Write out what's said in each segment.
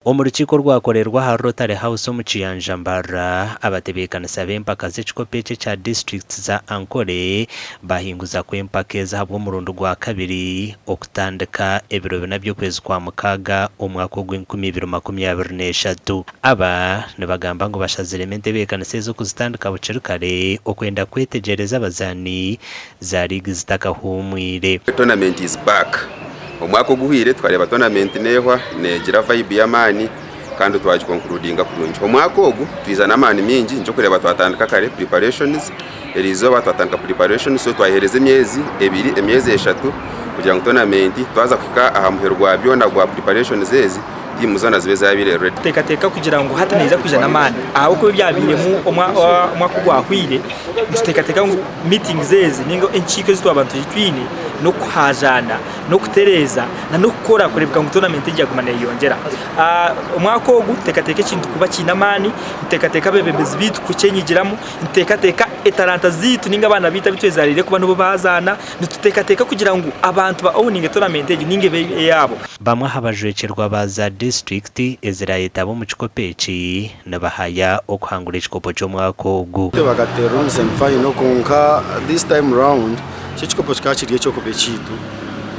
Omu rukiiko orwakorerwa ahari Rotary House omu Kiyanja Mbarara, abatebeekanisa b'empaka z'ekikopo eki ekya disiturikiti za Ankole bahinguza ku empaka ezi ahabw'omurundi gwakabiri okutandika ebiro bina by'okwezi kwa mukaaga omwaka ogw'enkumi ibiri 23. Aba nibagamba ngu bashaziremu entebeekanisa ezi okuzitandika bukiri kare okwenda kwetegyereza abazaani za liigi zitakahuumwire. Tournament is back. Omwaka oguhweire tukareeba tournament nehwa negira vibe y'amaani kandi twagiconcludinga kurungi. Omwaka ogu twija n'amaani mingi nikyo orikureeba twatandika kare preparations, eriizooba twatandika preparations so twayehereza emyezi ebiri, emyezi eshatu kugira ngu tournament twaza kuhika aha muheru gwa byona gwa preparations ezi, tiimu zoona zibe zabaire ready. Nituteekateeka kugira ngu hati neija kwija n'amaani ahabw'okuba ebyabairemu omwaka ogwahweire nituteekateeka ngu meetings ezi ninga enkiiko ezi twaba twine n'okuhaajaana n'okutereeza n'okukora kureebeka ngu tournament egi yaguma neeyeyongyera. Omwaka ogu nituteekateeka ekintu kuba kiine amaani, nituteekateeka abeebembezi baitu kukyenyigiramu, nituteekateeka etalanta zaitu ninga abaana baitu abu twezariire kuba nibo baazaana, nituteekateeka kugira ngu abantu ba owuninge tournament egi ninga ebe eyaabo. Bamwe aha bajwekyerwa ba za disiturikiti ezirayetaba omu kikopo eki nibahaya okuhangura ekikopo ky'omwaka ogu. Bakateerwa omu semi final kwonka this time round kyo ekikopo kikaba kiri eky'okuba ekyaitu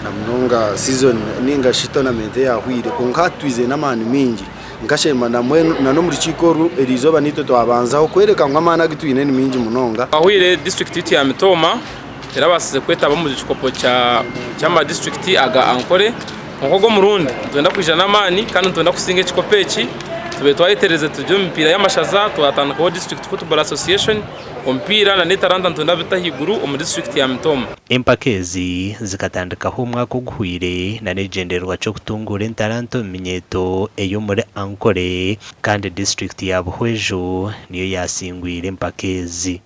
na munonga season ninga shi tournament eyahweire kwonka hati twizire n'amaani maingi nkashemba nambwenu na n'omu rukiiko oru eriizooba naitwe twabanzaho kworeka ngu amaani agu twine ni maingi munonga. Twahweire disiturikiti yaitu ya Mitooma terabaasize kwetaba omu kikopo ky'ama disiturikiti aga Ankole kwonka ogu omurundi nitwenda kwija n'amaani kandi nitwenda kusinga ekikopo eki tube twayetererize turi omu mipiira y'amashaza twatandikaho District Football Association omupiira nana etaranta nitwenda bite ahaiguru omu disiturikiti ya Mitooma. Empaka ezi zikatandikaho omwaka oguhweire nana ekigyendererwa ky'okutunguura entaranta omu minyeeto ey'omuri Ankole kandi disiturikiti ya Buhweju niyo yaasingwire empaka ezi.